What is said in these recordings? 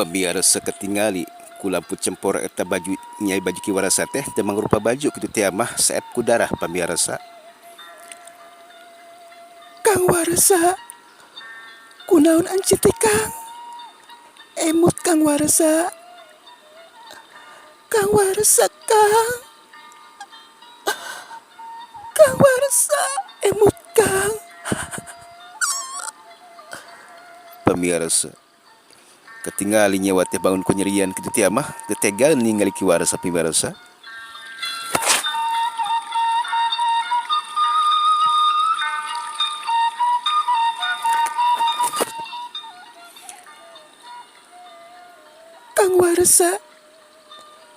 Pamiarsa katingali ku lampu cempor eta baju Nyai baju Ki Warasa teh teu mangrupa baju kitu tea mah saep ku darah pamiarsa. Kang Warsa, kunaon anjeun teh Kang? Emut Kang Warsa. Kang Warsa Kang. Kang Warsa emut Kang. Pamiarsa. Katingali nyawa teh bangun ku nyerian kitu tia mah teu tega ningali Ki Warsa piwarsa. Kang Warsa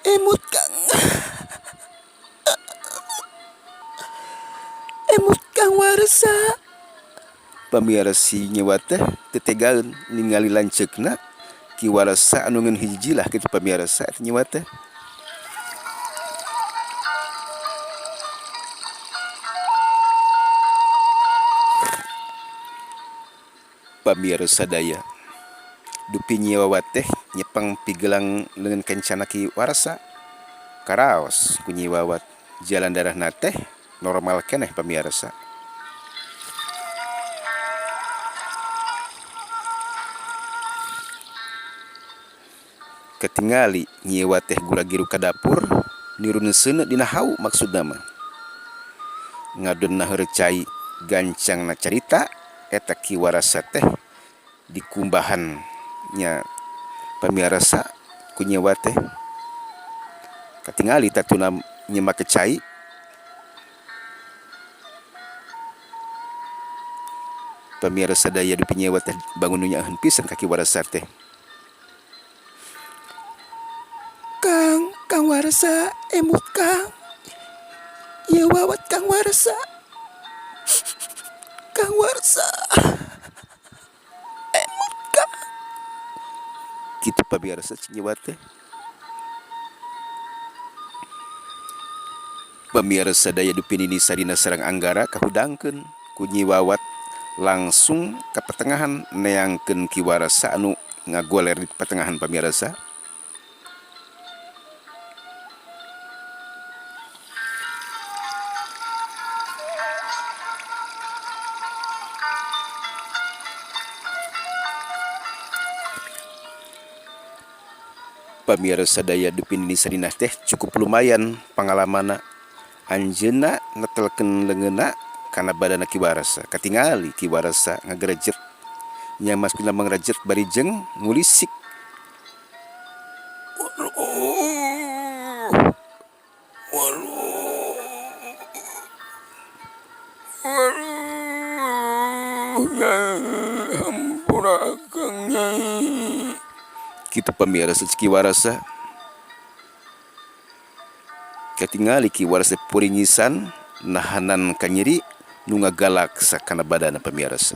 emut Kang. Emut Kang Warsa. Pamiara si nyewa teh teu tegaeun ningali lanceukna Ki Warsa anu ngeun hiji jilah kitu pamiarsa eta nyewa teh. Pamiarsa daya dupi nyewa teh nyepeng pigelang leungeun kencana Ki Warsa karaos ku Nyi Wawat jalan darahna teh normal keneh pamiarsa. Katingali nyewa teh gura-giru ka dapur nirun seuneu dina hau maksudna mah. Ngadon naheur cai gancangna carita eta Ki Warasa teh dikumbahan nya pamiarsa ku nyewa teh. Katingali tatuna nya make cai. Pamiarsa daya dupi nyewa teh bangun nu nyaaheun pisan ka Ki Warasa teh. Kang, Kang Warsa, emut Kang. Ieu wawat Kang Warsa. Kang Warsa. Emut Kang. Kitu pamiarsa cing nyewa teh. Pamiarsa daya dupi Nini Sarina sareng Anggara kahudangkeun ku Nyi Wawat langsung ka patengahan neangkeun Ki Warasa anu ngagoler di patengahan pamiarsa. Pamiarsa daya dupi Nini Sarinah teh cukup lumayan pangalamanna. Anjeunna netelkeun leungeunna kana badanna Ki Warsa. Katingali Ki Warsa ngagerejet nya maksudna mangrejet bari jeung ngulisik. Kitu pamiarsa Ki Warasa. Katingali Ki Warasa puringisan nahanan kanyeri nu ngagalak sakana badana pamiarsa.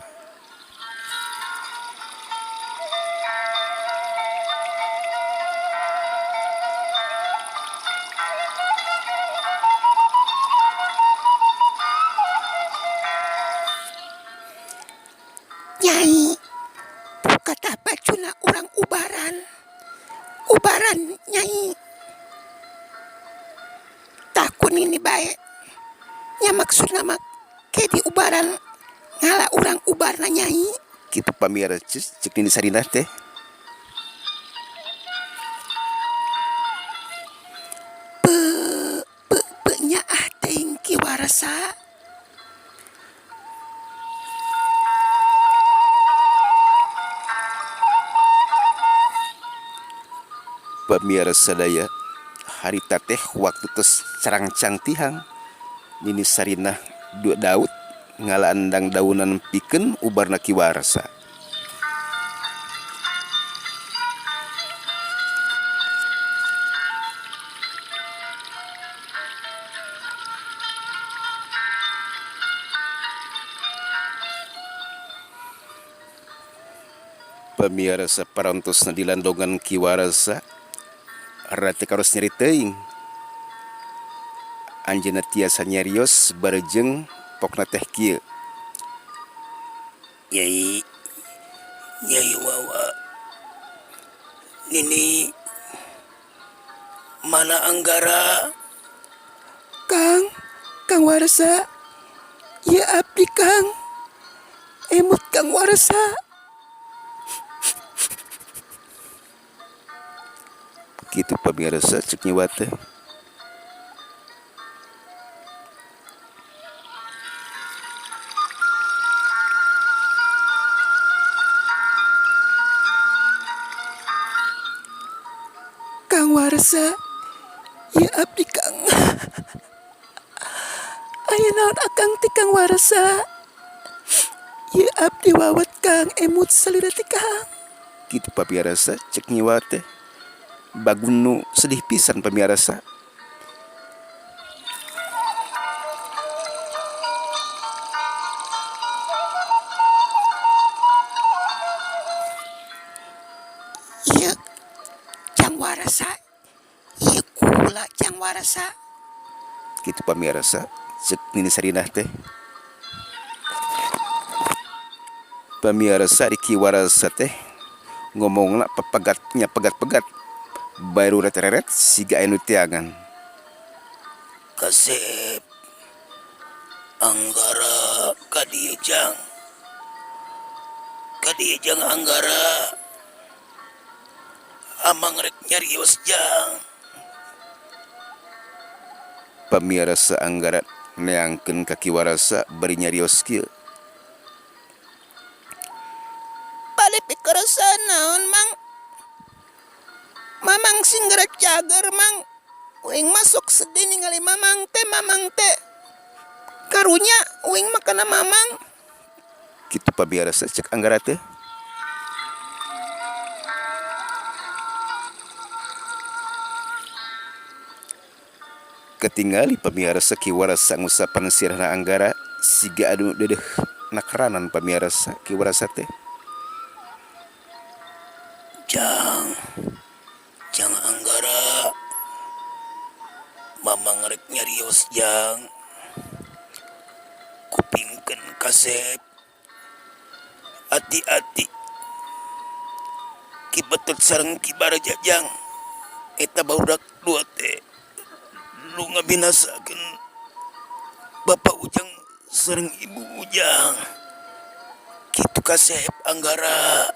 Nyai, buka tah bajuna urang ubaran. Ubaran nyai. Tah ku nini bae. Nya maksudna mah ke diubaran ngala urang ubarna nyai. Kitu pamiara cek Nini Sarinah teh. Pe pe pe nyaah teuing Ki Warsa. Pamiarsa daya harita teh waktu tos carangcang tihang Nini Sarinah Daud ngalaandang daunan pikeun ubarna Ki Warsa. Pamiarsa parantosna di landongan Ki Warsa rati karos nyeri teuing. Anjeunna tiasa nyarios barejeng pokna teh kieu. Nyai, Nyai Wawa. Nini mana Anggara? Kang, Kang Warsa, ieu abdi Kang. Emut Kang Warsa. Kitu pamirsa cek Nyi Wa teh. Kang Warsa, ieu abdi Kang. Aya naon akang ti Kang Warsa? Ieu abdi wawat Kang, emut salira ti Kang. Kitu pamirsa cek Nyi Wa teh. Bagunu sedih pisan pamirsa. Ieu Jang Warsa, ieu kula Jang Warsa. Kitu pamirsa cek Nini Sarinah teh. Pamirsa di Ki Warsa teh ngomongna papegatnya pegat-pegat baru reret-reret siga anu tiangan. Kasep Anggara ka dieu Jang. Ka dieu Jang Anggara. Amang rek nyarios Jang. Pamirsa Anggara neangkeun ka Ki Warsa bari nyarios kieu. Bade pikeresa naon Mang? Mamang sing geura cager Mang. Uing mah sok sedih ningali Mamang teh, Mamang teh. Karunya uing mah kana Mamang. Kitu pamirsa cek Anggara teh. Katingali pamirsa Ki Warsa ngusapan sirahna Anggara siga anu deudeuh nakeranan pamirsa Ki Warsa teh. Jang, Jang Anggara. Mamang rek nyarios Jang. Kupingkeun kasep. Hati-hati. Ki Betot sareng Ki Barja Jang. Eta barudak dua teh nu ngabinasakeun Bapak Ujang sareng Ibu Ujang. Kitu kasep Anggara.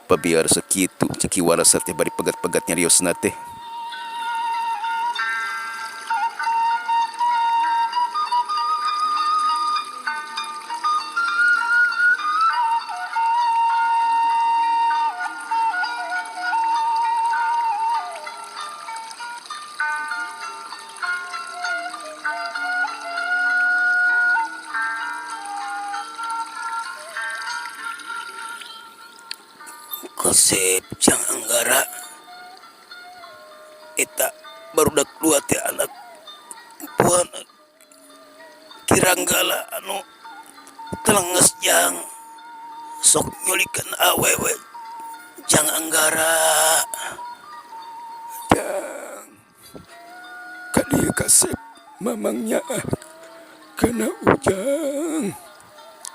Pamirsa kitu cek Ki Warsa teh bari pegat-pegat nyariosna teh. Kasep Jang Anggara. Eta barudak dua teh anak buah Ki Ranggala anu telenges Jang. Sok nyulikan awewe Jang Anggara. Jang, ka dieu kasep Mamang nyaah kana Ujang.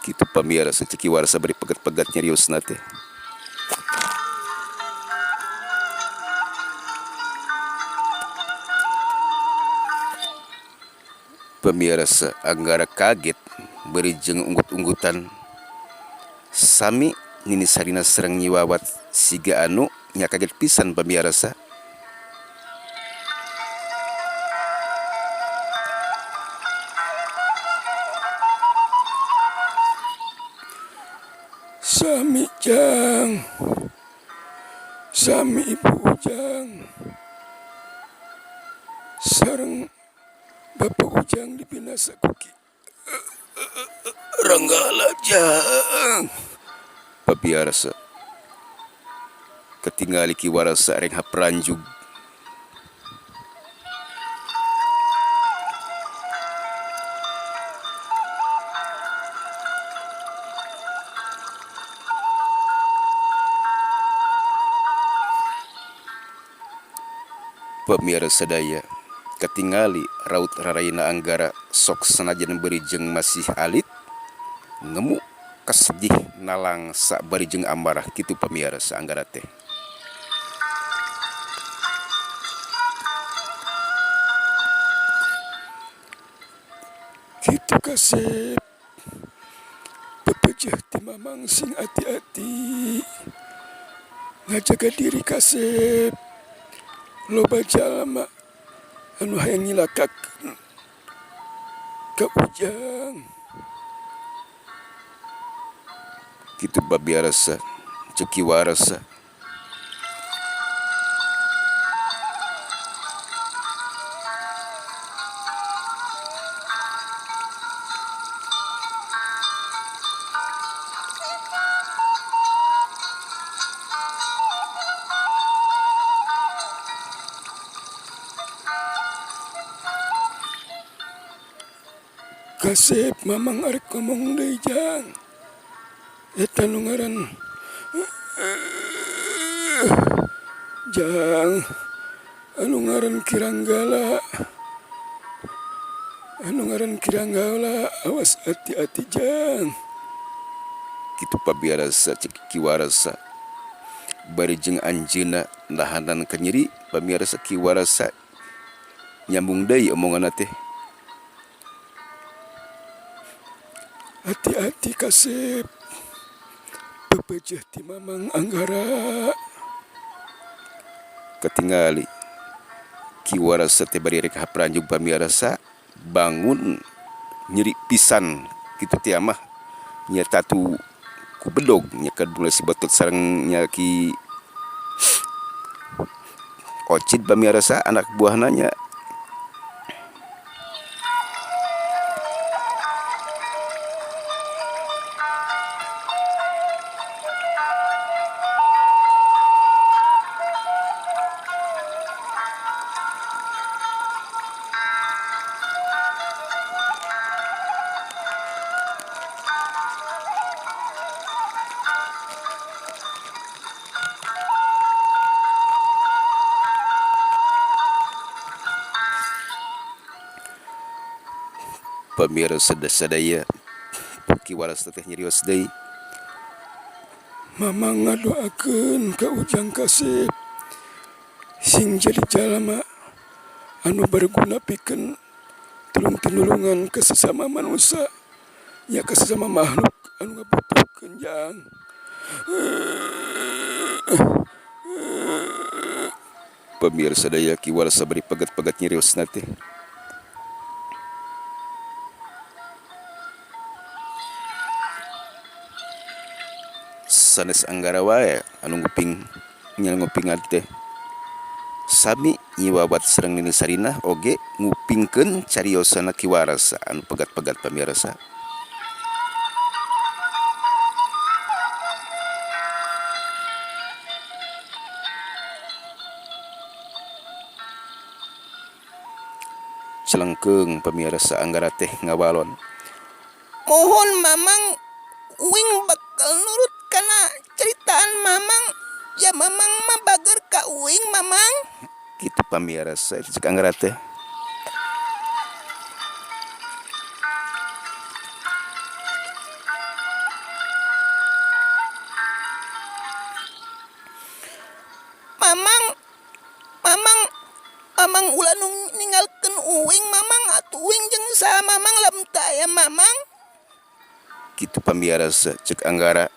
Kitu pamirsa cek Ki Warsa bari pegat-pegat nyariosna teh. Pamirsa Anggara kaget bari jeung unggut-unggutan. Sami Nini Sarinah sareng Nyi Wawat siga anu nya kaget pisan pamirsa. Sami Jang, sami Ibu Ujang, sareng Bapak Ujang dibinasa ku Ki Ranggala Jang. Pamirsa katingali Ki Warsa renghap ranjug. Pamirsa sadaya katingali raut raraina Anggara sok sanajan beri jeung masih alit ngemu kasedih nalangsa bari jeung amarah kitu pamirsa Anggara teh. Kitu kasep pepejeh ti mamang sing ati-ati ngajaga diri kasep loba jalma anu hayang nyilakakeun ka ujang. Kitu babiarasa ceuk Ki Warsa. Kasep mamang arek ngomong deui jang. Eta nu ngaran jang anu ngaran Kiranggala anu ngaran Kiranggala awas hati-hati jang. Kitu pabiarasa ceuk Ki Warsa bari jeung anjeunna nahanan kanyeri pamirsa Ki Warsa nyambung deui omonganna teh. Hati-hati kasep pepejeh ti mamang Anggara. Katingali Ki Warsa teh bari rek hapranjug pamirsa bangun nyeri pisan kitu teh mah nya tatu ku bedog nya kadula si betot sareng nya Ki Ocid pamirsa anak buahna nya. Pamirsa sadaya Ki Warsa teh nyarios deui. Mamang ngadoakeun ka Ujang Kasep sing jadi jalma anu berguna pikeun tulung tinulungan ka sesama manusia nya ka sesama makhluk anu ngabutuhkeun jang. Pamirsa sadaya Ki Warsa bari pegat-pegat nyariosna teh. Sanes Anggara wae anu nguping nya nguping teh. Sami Nyi Wawat sareng Nini Sarinah oge ngupingkeun cariosana Ki Warsa anu pegat-pegat pamirsa. Celengkeung pamirsa Anggara teh ngawalon. Mohon mamang uing bakal nurut kana ceritaan mamang. Ya mamang mah bager ka uing mamang. Kitu pamirsa cek Anggara teh. Mamang, mamang, mamang ulah nu ninggalkeun uing mamang atuh uing jeung saha mamang lamun teu aya mamang. Kitu pamirsa cek Anggara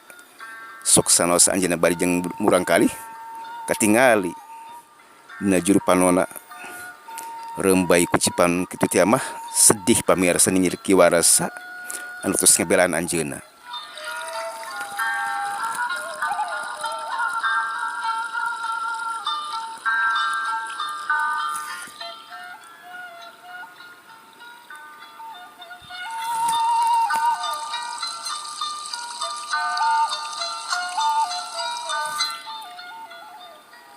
sok sanaos anjeunna bari jeung murangkalih katingali dina juru panona rembay kucipan kitu teh mah sedih pamirsa ningali Ki Warsa anu tos ngabelaan anjeunna.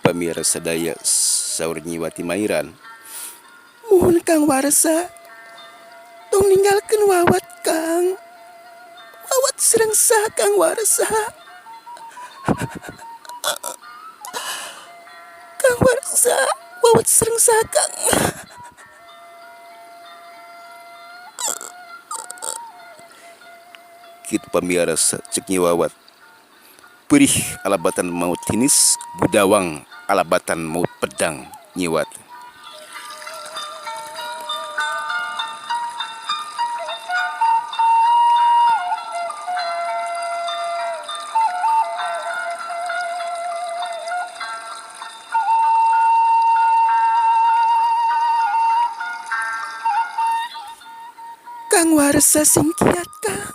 Pamirsa sadaya saur Nyi Wati Mairan. Muhun Kang Warsa tong ninggalkeun Wawat Kang. Wawat sareng saha Kang Warsa? Kang Warsa, Wawat sareng saha Kang? Kitu pamirsa cek Nyi Wawat. Perih alabatan maut hinis, budawang alabatan maut pedang Nyi Wati. Warsa sing kiat Kang.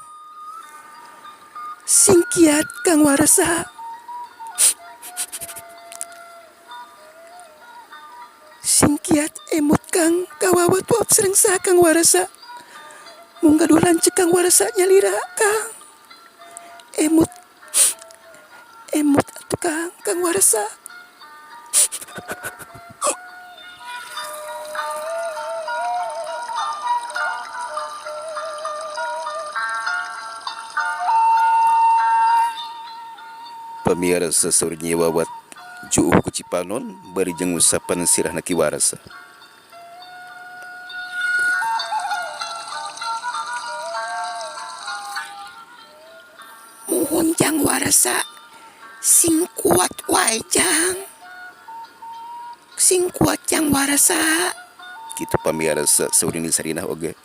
Sing kiat Kang Warsa. Sing kiat emut Kang ka Wawat wawat sareng saha Kang Warsa. Mung gaduh lanceuk Kang Warsa nyalira Kang. Emut emut atuh Kang, Kang Warsa. Pamiarsa saur Nyi Wawat juuh ku Cipanon bari jeung ngusapan sirahna Ki Warsa. Muhun Jang Warsa sing kuat wae Jang. Sing kuat Jang Warsa. Kitu pamiarsa saur Nini Sarinah oge.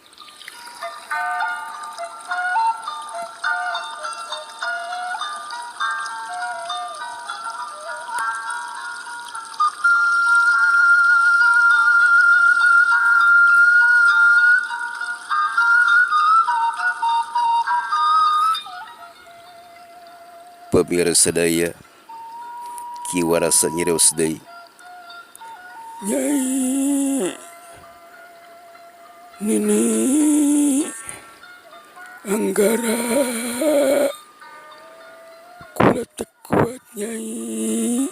Pemirsa sadaya Ki Warsa nyarios deui. Nyai Nini Anggara kula teu kuat Nyai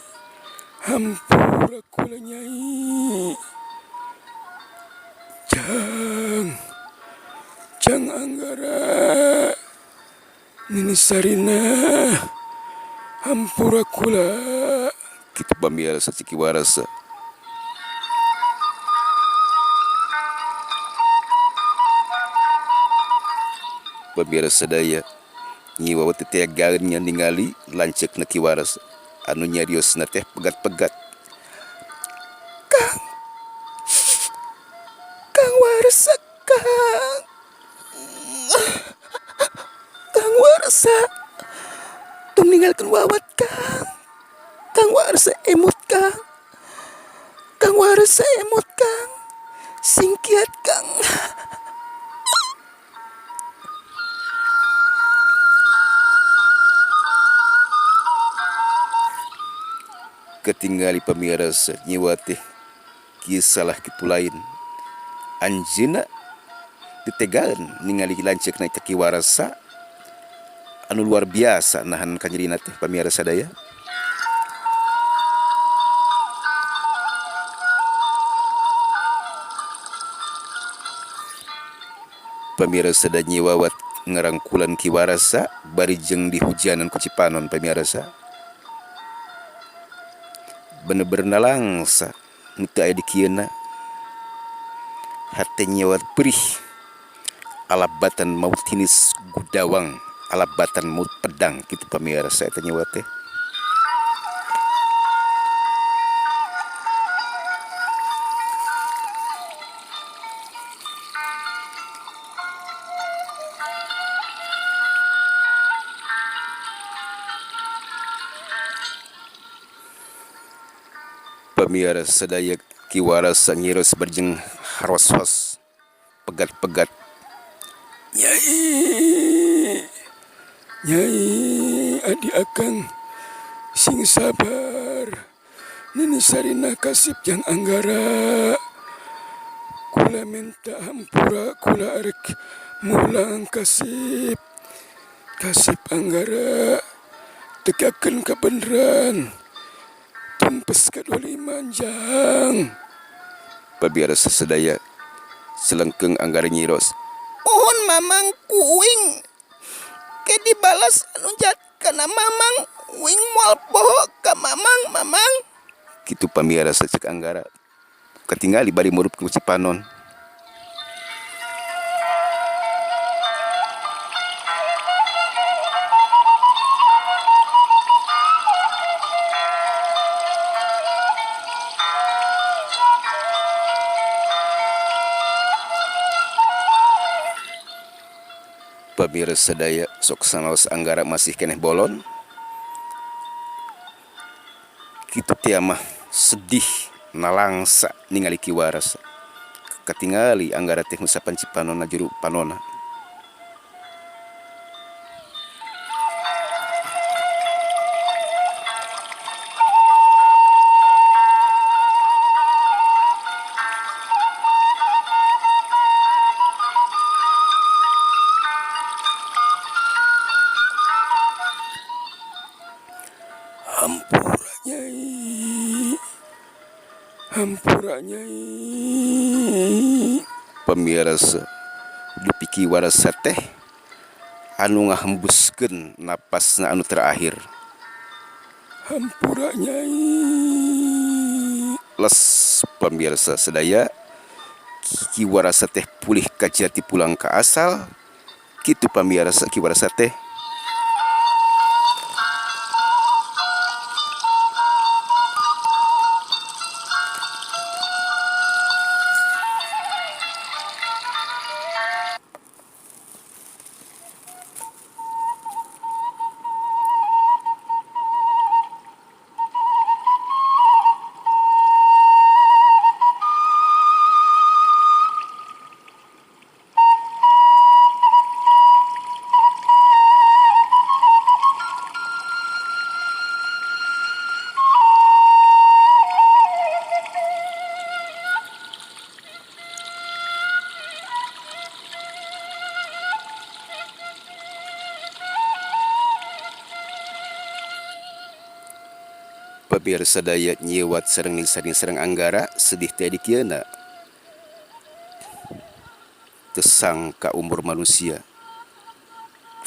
hampura kula Nyai Jang Jang Anggara Nini Sarinah hampura kula. Kitu pamiarsa Ki Warsa. Pemirsa sadaya Nyi Wawat teu tegaeun nya ningali lanceukna Ki Warsa anu nyariosna teh pegat-pegat. Kang Kang Warsa Kang. Kang Warsa tong ninggalkeun Wawat Kang. Kang Warsa emut Kang. Kang Warsa emut Kang. Sing kiat Kang. Ketinggali pemirsa Nyi Wawat teh kieu salah kitu lain. Anjeunna teu tegaeun ningali lanceukna ka Ki Warsa anu luar biasa nahan kanyerina teh pamirsa sadaya. Pamirsa da Nyi Wawat ngarangkulan Ki Warsa bari jeung dihujanan ku Cipanon pamirsa. Bener-bener nalangsa nu teu aya dikieuna. Hate Nyi Wawat perih alabatan maut hinis gudawang alabatan maut pedang kitu pamirsa eta Nyi Wawat teh. Pemirsa sadaya Ki Warsa nyiros berjeng haros-hos pegat-pegat. Nyai Nyai adi akang sing sabar Nini Sarinah kasip Jang Anggara kula minta hampura kula arek mulang kasip kasip Anggara tegakkeun kabeneran tumpes kadoliman Jang. Pemirsa sadaya selengkeung Anggara nyiros. Mohon Mamang kuing ke dibalas anu jahat kana Mamang uing moal poho ka Mamang Mamang. Kitu pamirsa cek Anggara katingali bari murup ku Cipanon. Pemirsa sadaya sok sanaos Anggara masih keneh bolon. Kitu teh mah sedih nalangsa ningali Ki Warsa. Katingali Anggara teh ngusapan Cipanona juru panona. Hampura Nyai, hampura Nyai. Pamirsa, dupi Ki Warsa teh anu ngahembuskeun napasna anu terakhir. Hampura Nyai. Les, pamirsa sadaya, Ki Warsa teh pulih ka jati, pulang ka asal kitu, pamirsa. Ki Warsa teh pemirsa daya, Nyi Wawat sareng Ning Sarinah sareng Anggara sedih teh dikieuna. Teu sangka umur manusia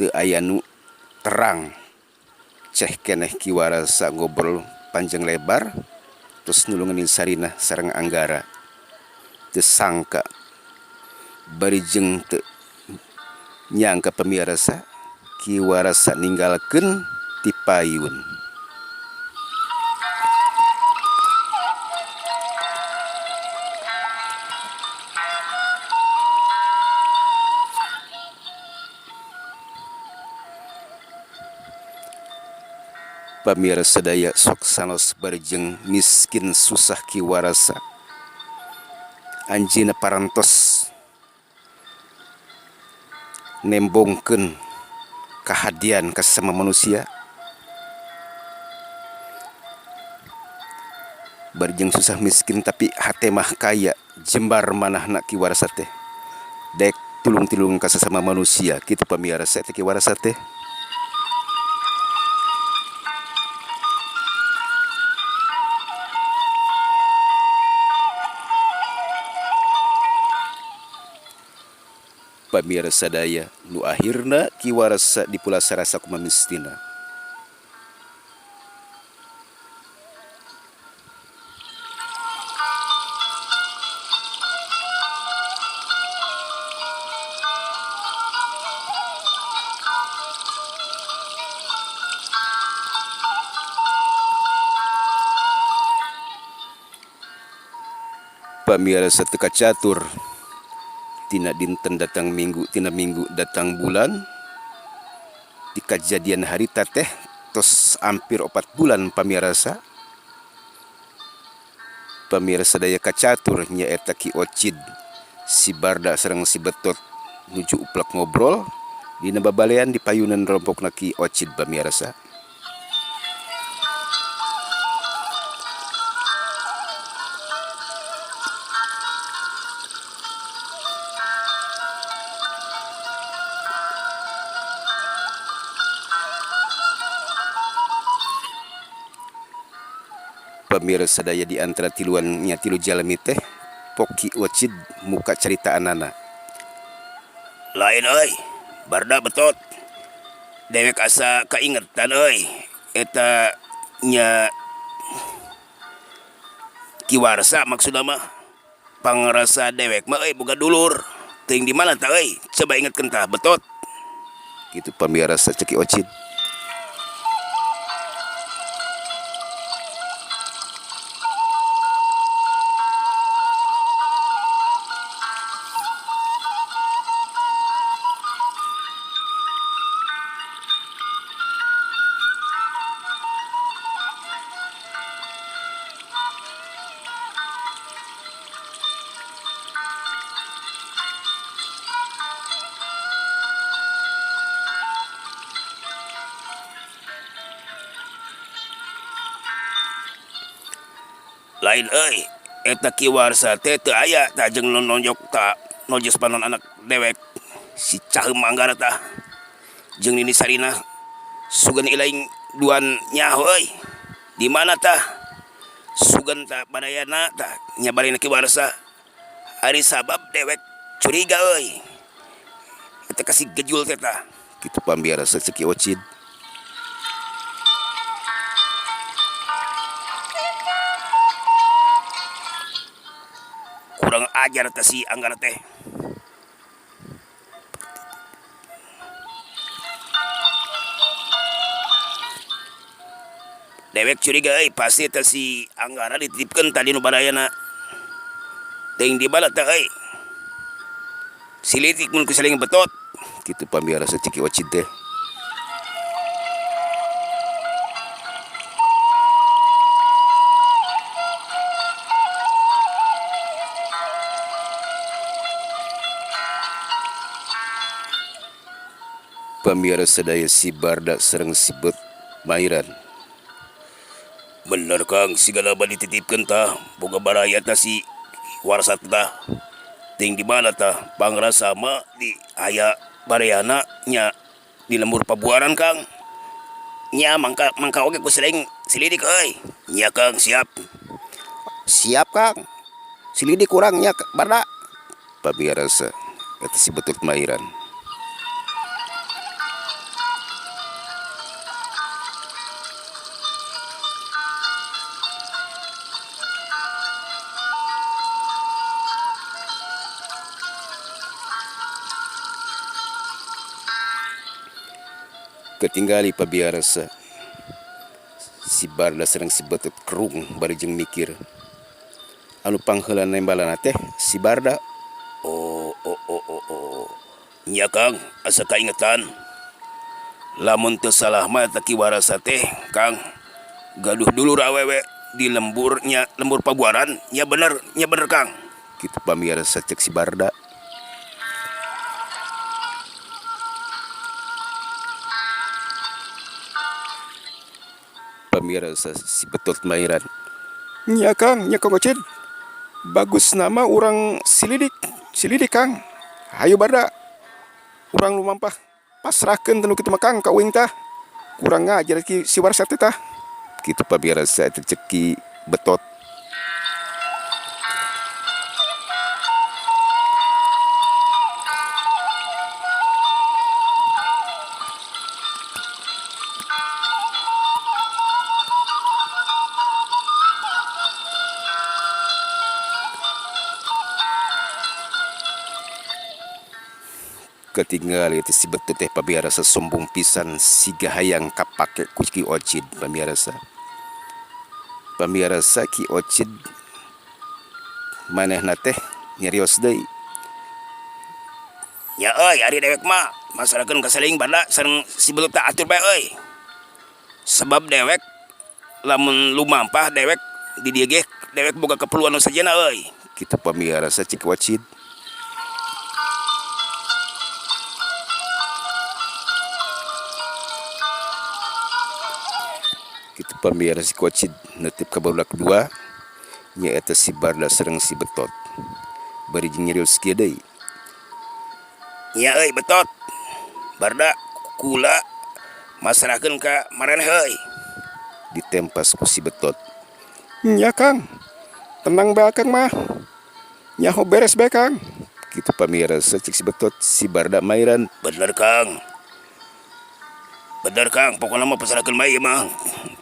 teu aya nu terang. Ceh keneh Ki Warsa ngobrol panjang lebar, terus nulungan Ning Sarinah sareng Anggara. Teu sangka, bari jeung teu nyangka, pemirsa, Ki Warsa ninggalkeun ti payun. Pamirsa sadaya, sok sanaos barjeng miskin susah Ki Warsa, anjeunna parantos nembongkeun kahadian ka sesama manusia. Barjeng susah miskin, tapi hate mah kaya, jembar manahna Ki Warsa teh, dek tulung-tulung ka sesama manusia kitu, pamirsa. Teh Ki Warsa teh. Pamirsa sadaya, nu akhirna Ki Warsa dipulasara sakumaha mistina. Pamirsa, teu kacatur tina dinten datang minggu, tina minggu datang bulan. Di kejadian harita teh tos hampir 4 bulan, pamirsa. Pamirsa daya, kacatur nyaeta Ki Ocid, si Barda sareng si Betot nuju uplak ngobrol dina babalean di payunan rompokna Ki Ocid, pamirsa. Pamirsa sadaya, di antara tiluannya tilu jalmi teh Poki Ocid muka carita anana. Lain euy, Barda, Betot. Dewek asa kaingetan euy. Eta nya Ki Warsa maksudna mah. Pangrasa dewek mah euy boga dulur. Teuing di mana tah euy? Coba ingetkeun tah, Betot. Gitu, pamirsa, cek Ki Ocid. Lain euy, eta Ki Warsa teh teu aya tah jeung nu nonjok ta nojes panon anak dewek si Caheum Anggara tah. Jeung Nini Sarinah sugan ilaing duan nyaho euy. Di mana tah sugan tah barayana tah nya barayana Ki Warsa ari sabab dewek curiga euy eta ka si Gejul teh tah. Kitu pambiarasa ceuk Ki Ocid. Kurang ajar teh si Anggara teh. Dewek curiga euy pasti teh si Anggara dititipkeun tadi nu barayana. Teuing di mana teh euy. Silitik mun ku saling betot. Kitu pamiarsa Ciki Ocid teh. Pamiarsa sadaya si Barda sareng si Bet Mairan. Bener Kang sigana dititipkeun tah boga baraya tah si Warsa tah. Ting di mana tah pangrasa mah di aya barayana nya di lembur pabuaran Kang. Nya mangka mangka oge ku sering silidik euy. Nya Kang siap. Siap Kang. Silidik urang nya Barda. Pamiarsa eta si Betut Mairan. Ketinggali pabiarsa si Barda sareng si Betut kerung bari jeung mikir. Anu pangheula nembalana teh si Barda. Oh oh oh oh oh. Nya Kang asa kaingetan. Lamun teu salah mah eta Ki Warasa teh Kang gaduh dulur awewe di lemburnya lembur pabuaran nya bener Kang. Kitu pamiarsa cek si Barda. Pamiarsa si Betut Mairan. Nya Kang, nya Kang Ocid. Bagus nama urang silidik, silidik Kang. Hayu Barda. Urang lumampah pasrahkeun teu nu kitu mah Kang ka uing tah. Kurang ngajar ki si Warsa teh tah. Kitu pamiarsa eta cek Ki Betot. Ketinggal itu si Betut teh pamiarsa sombong pisan siga hayang kapake ku Ki Ocid pamiarsa. Pamiarsa Ki Ocid manehna teh nyarios deui. Nya euy ari dewek mah masarahkeun ka saling Barda sareng si Betut tah atur bae euy. Sebab dewek lamun lumampah dewek di dieu ge dewek boga keperluan nu sejenna euy. Kitu pamiarsa cek Ki Ocid. Kitu pamiarsa si Ocid neuteup ka barudak dua nyaeta si Barda sareng si Betot. Bari jeung nyarios kieu deui. Nya euy Betot. Barda kula masrahkeun ka maraneh euy. Ditempas ku si Betot. Nya Kang. Tenang bae Kang mah. Nyaho beres bae Kang. Kitu pamiarsa cek si Betot si Barda Mairan. Bener Kang. Bener Kang, pokona mah pasrahkeun bae ieu mah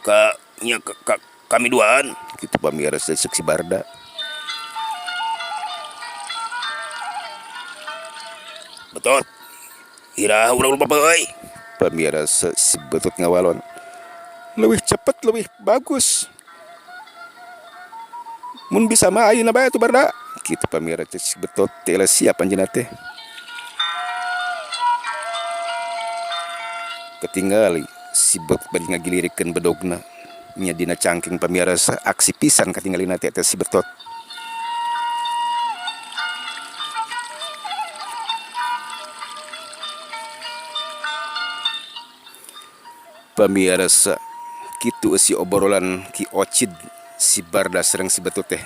ka nya ka kami duaan. Kitu pamiarsa cek si Barda. Betot. Iraha urang lupa euy. Pamiarsa si Betot ngawalon. Leuwih cepet leuwih bagus. Mun bisa mah ayeuna bae atuh Barda. Kitu pamiarsa cek si Betot teh siap anjeunna teh. Ketinggali si Betot bari ngagilirikeun bedogna. Nya dina cangking pamiarsa aksi pisan katinggalina teh si Betot. Pamiarsa kitu eusi obrolan Ki Ocid si Barda sareng si Betut teh.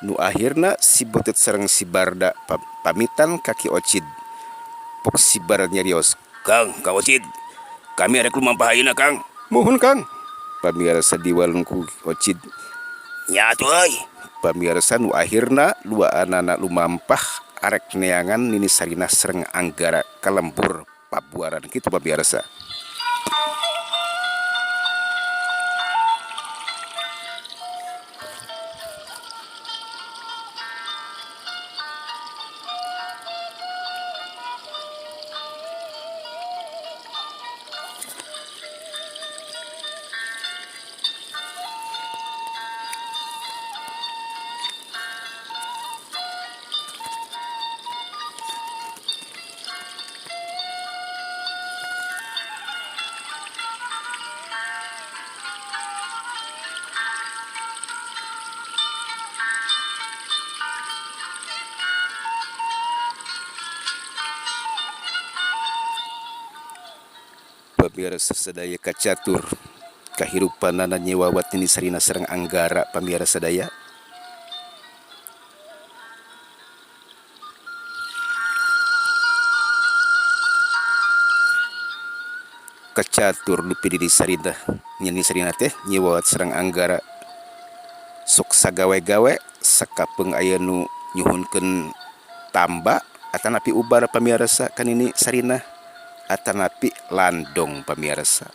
Nu akhirna si Betut sareng si Barda pamitan ka Ki Ocid. Pok si Barda nyarios. Kang, Kang Ocid, kami arek lumampah ayeuna Kang. Muhun Kang. Pamirsa diwalun ku Ocid. Nya atuh euy. Pamirsa nu akhirna duaanana lumampah arek neangan Nini Sarinah sareng Anggara ka lembur pabuaran kitu pamirsa. Pamirsa sadaya kacatur kahirupanana Nyi Wawat Nini Sarinah sareng Anggara pamirsa sadaya. Kacatur dupi Nini Sarinah, Nini Sarinah teh Nyi Wawat sareng Anggara sok sagawe-gawe sakapeung aya nu nyuhunkeun tamba atanapi ubar pamirsa ka Nini Sarinah atanapi landong pamirsa.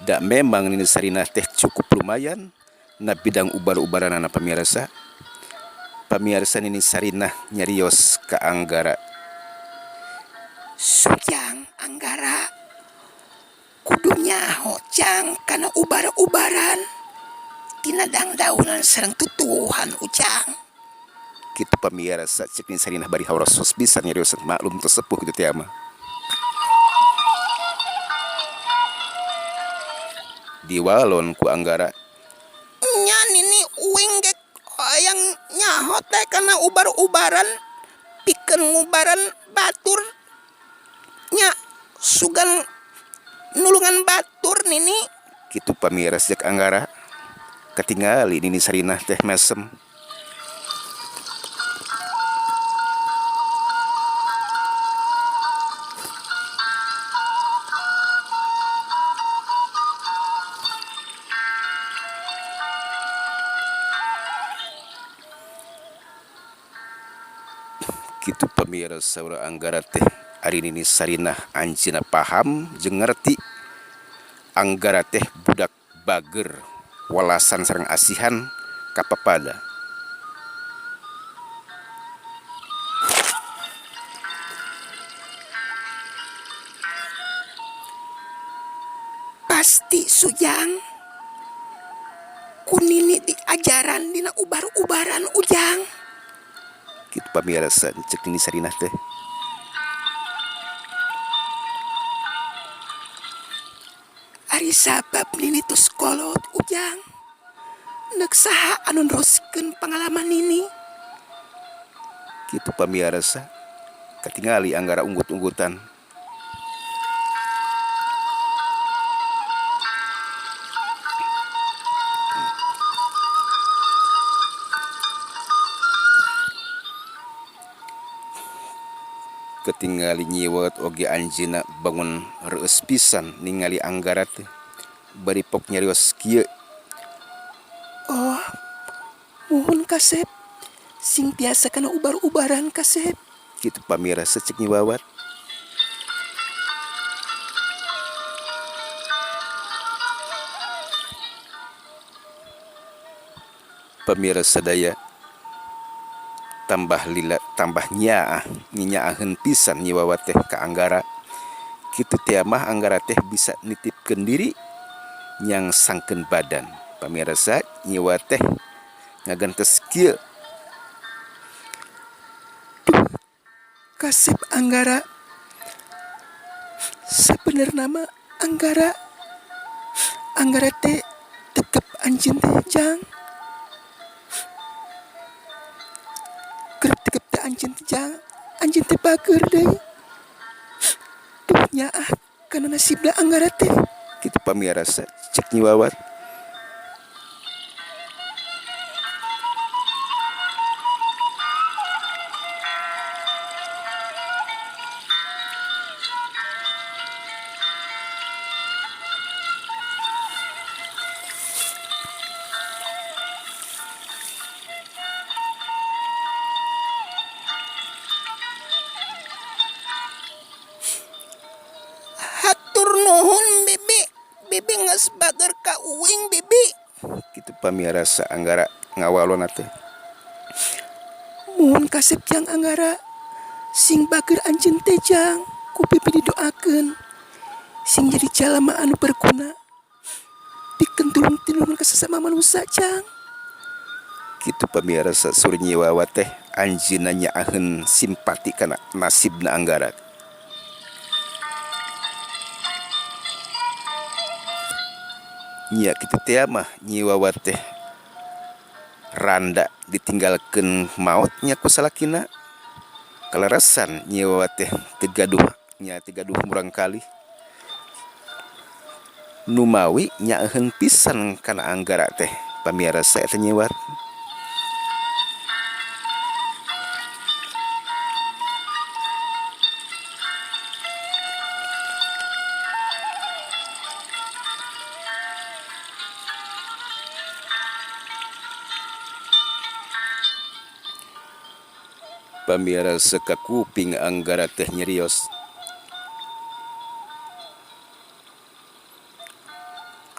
Da memang Nini Sarinah teh cukup lumayan na bidang ubar-ubaranana pamirsa. Pamirsa Nini Sarinah nyarios ka Anggara. Sujang Anggara kudu nyaho jang kana ubar-ubaran tina dangdaunan sareng tutuwuhan ujang. Kitu pamirsa cek Nini Sarinah bari hawros pisan nyarios maklum teu sepuh kitu teh mah. Diwalon ku Anggara. Nya Nini uing ge hayang nyaho teh kana ubar-ubaran pikeun ngubaran batur nya sugan nulungan batur Nini. Kitu pamirsa cek Anggara. Katingali Nini Sarinah teh mesem. Kitu pamirsa saur Anggara teh ari Nini Sarinah anjeunna paham jeung ngarti. Anggara teh budak bager walasan sareng asihan ka papada. Pasti Sujang ku Nini diajaran dina ubar-ubaran ujang. Kitu pamirsa cek Nini Sarinah teh. Ari sabab Nini tos kolot ujang. Nek saha anu neroskeun pangalaman Nini. Kitu pamirsa katingali Anggara unggut-unggutan. Ketingali Nyi Wawat oge anjeunna bangun reueus pisan ningali Anggara teh bari pok nyarios kieu. Oh, muhun kasep sing tiasa kana ubar-ubaran kasep. Kitu pamirsa cek Nyi Wawat. Pamirsa sadaya tambah lila tambah nyaah nyaaheun pisan Nyi Wawat teh ka Anggara. Kitu teh mah Anggara teh bisa nitipkeun diri nyang sangkeun badan. Pamirsa Nyi Wawat teh ngagentes kieu. Duh, kasep Anggara. Sabenerna mah Anggara. Anggara teh tetep anjeun teh jang. Kerep tekep teh anjeun teh jang. Anjeun teh bager deui. Duh nyaah kana nasibna Anggara teh. Kitu pamirsa cek Nyi Wawat. Pamirasa Anggara ngawalona teh. Muhun kasep Jang Anggara, sing bager anjeun teh Jang, ku bibi didoakeun sing jadi jalma anu berguna pikeun tulung-tulungan ka sesama manusia, Jang. Kitu pamirasa saur Nyi Wawa teh anjeunna nyaaheun simpati kana nasibna Anggara. Nya kitu teh mah Nyi Wawa teh randa ditinggalkeun maotnya ku salakina. Kaleresan Nyi Wawa teh teu gaduh nya teu gaduh murangkalih. Numawi nyaaheun pisan kana Anggara teh pamirasa eta Nyi Wawa. Pamirasa kakuping Anggara teh nyerios.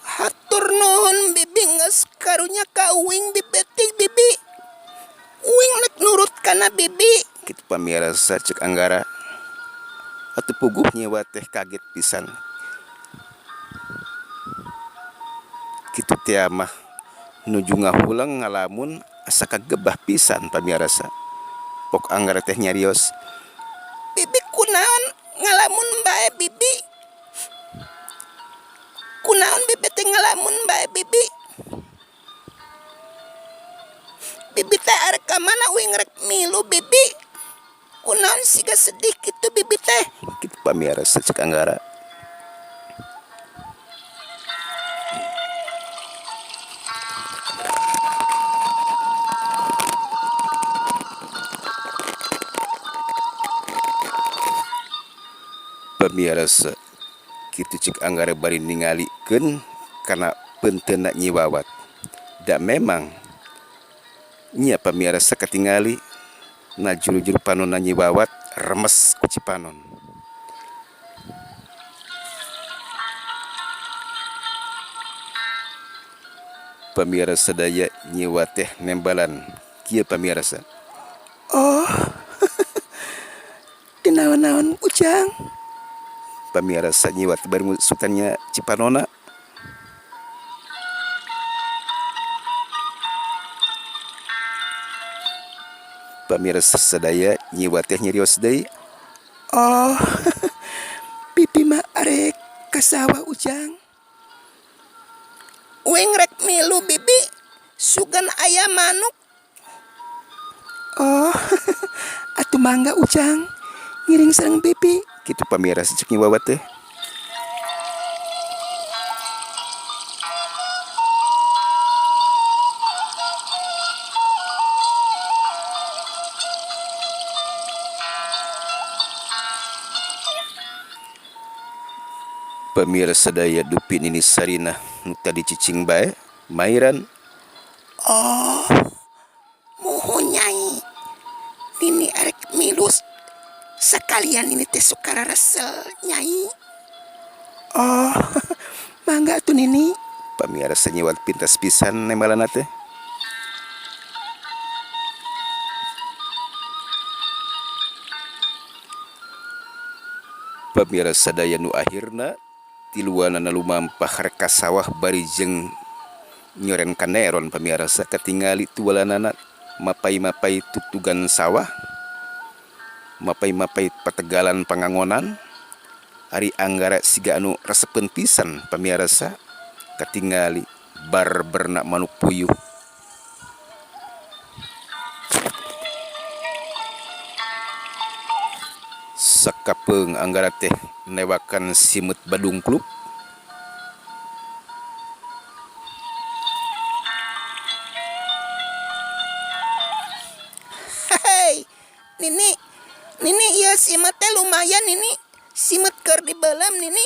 Hatur nuhun bibi geus karunya ka uing bibetik bibi. Uing nek nurut kana bibi. Kitu pamirasa cek Anggara. Atuh puguh Nyi Wawa teh kaget pisan. Kitu teh mah nuju ngahuleng ngalamun asa kagebah pisan pamirasa. Pok Anggara teh nyarios. Bibi kunaon ngalamun bae bibi? Kunaon bibi teh ngalamun bae bibi? Bibi teh arek ka mana uing rek milu bibi? Kunaon siga sedih kitu bibi teh? Kitu pamirasa cek Anggara. Pamirasa kitu cek Anggara bari ningalikeun kana peunteunna Nyi Wawat. Da memang nya pamirasa katingali na juru-juru panonna Nyi Wawat remes ku cipanon. Pamirasa sadaya Nyi Wawat teh nembalan kieu pamirasa. Oh. Teu naon-naon Ujang. Pamirasa Nyi Wawat bari ngusutannya cipanona. Pamirasa sadaya Nyi Wawat teh nyerios deui. Oh. Bibi mah arek ka sawah Ujang. Uing rek milu bibi, sugan aya manuk. Oh. Atuh mangga Ujang, ngiring sareng bibi. Kitu pamirasa cek Nyi Wawat teh. Pamirsa sadaya dupi Nini Sarinah nu tadi cicing bae mairan. Oh, muhun Nyai, Nini arek milu sekalian ini teh suka raresel Nyai. Oh, mangga atuh Nini. Pamirsa Nyi Wawat pintas pisan nembalana teh. Pamirsa sadaya nu akhirna tiluanana lumampah rek ka sawah bari jeung nyoren kaneron pamirsa katingali tualanana mapai-mapai tutugan sawah, mapai-mapai pategalan pangangonan. Ari Anggara siga anu resepeun pisan pamirsa katingali barberna manuk puyuh. Sakapeung Anggara teh newakan simeut badungkluk. Hei, Nini, Nini ieu simeut teh lumayan Nini. Simeut keur dibeuleum Nini.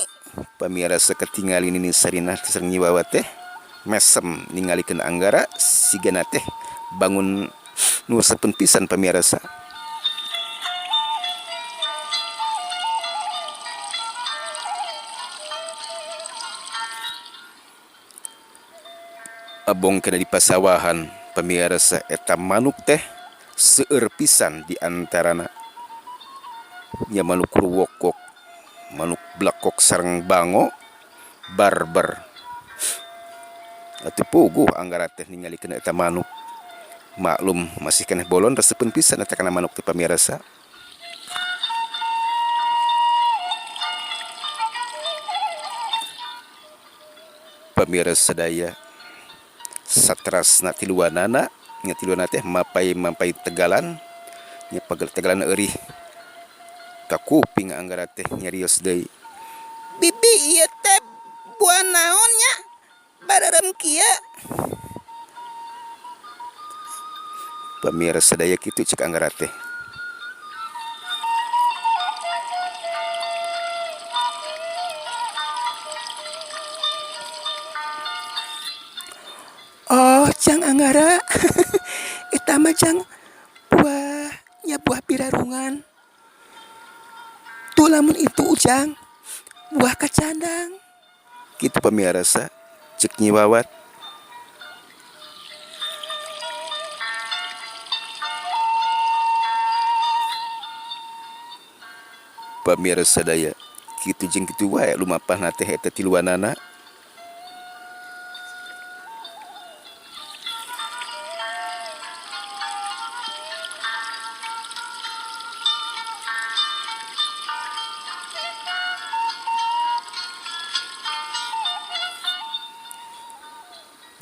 Pamirsa katingali Nini Sarinah sareng Nyi Wawa teh mesem ningalikeun Anggara sigana teh bangun nu resepeun pisan pamirsa. Abong keneh di pasawahan pamirsa eta manuk teh seueur pisan di antarana nya manuk ruwokok, manuk blekok sareng bango barber. Atuh puguh Anggara teh ningalikeun eta manuk. Maklum masih keneh bolon resepeun pisan eta kana manuk teh pamirsa. Pamirsa sadaya satrasna tiluanana nya tiluanana teh mapay-mapay tegalan nya tegalan eurih ka kuping Anggara teh nyarios deui. Bibi ieu teh buah naon nya bareureum kieu? Pamirsa sadaya kitu cek Anggara teh. Oh Jang Anggara eta mah Jang buah nya buah pirarungan. Tuh lamun itu Ujang buah kacandang. Kitu pamirsa cek Nyi Wawat. Pamirsa sadaya kitu jeung kitu wae lumapahna teh eta tiluanana.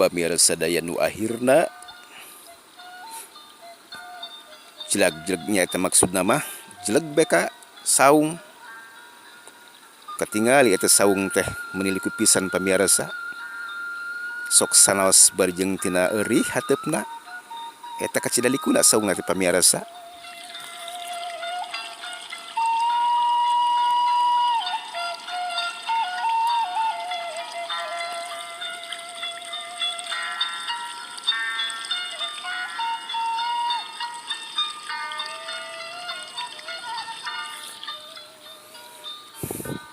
Pamirsa sadaya nu akhirna jelag-jelegnya eta maksudna mah jeleg beka saung. Katingali eta saung teh meuni liku pisan pamirsa. Sok sanaos barjeng tina eurih hateupna eta kacida likuna saungna teh pamirsa.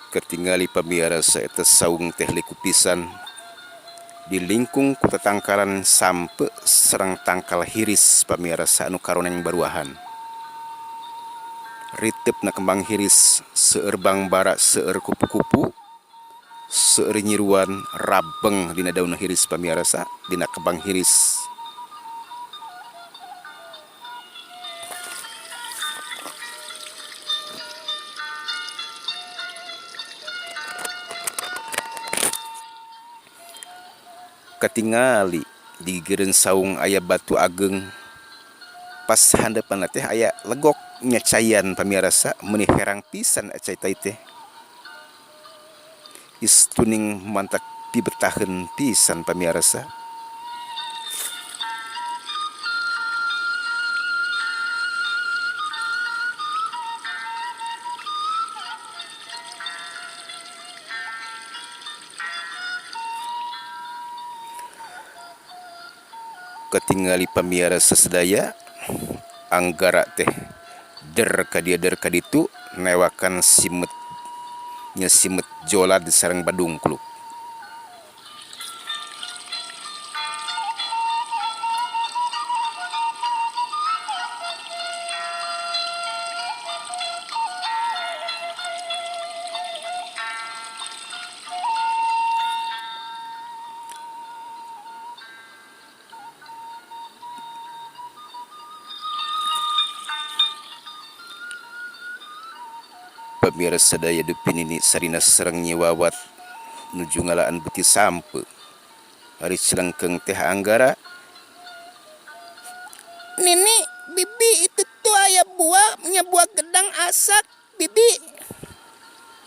Katingali pamirsa eta saung teh liku pisan di lingkung ku tatangkalan sampe sareng tangkal hiris pamirsa anu karoneng baruahan. Riteupna kembang hiris seueur bangbara seueur kupu-kupu seueur nyiruan rabeng dina daun hiris pamirsa dina kembang hiris. Katingali di gigireun saung aya batu ageng pas handapeunna teh aya legok nya caian pamirsa meuni herang pisan cai teh. Istuning mantak pibetaheun pisan pamirsa. Katingali pamirsa sadaya Anggara teh der ka dieu der ka ditu newakan simet nya simet jolad sareng badungkluk. Pamirsa sadaya dupi nini Sarina sareng Nyi Wawat nuju ngalaan beuti sampe. Ari celengkeung teh Anggara. Nini, bibi itu tuh aya buah nya buah gedang asak bibi.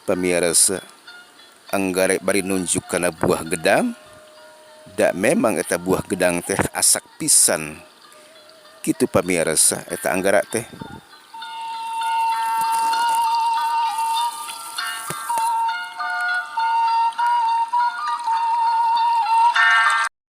Pamirsa Anggara bari nunjuk kana buah gedang. Da memang eta buah gedang teh asak pisan. Kitu pamirsa eta Anggara teh.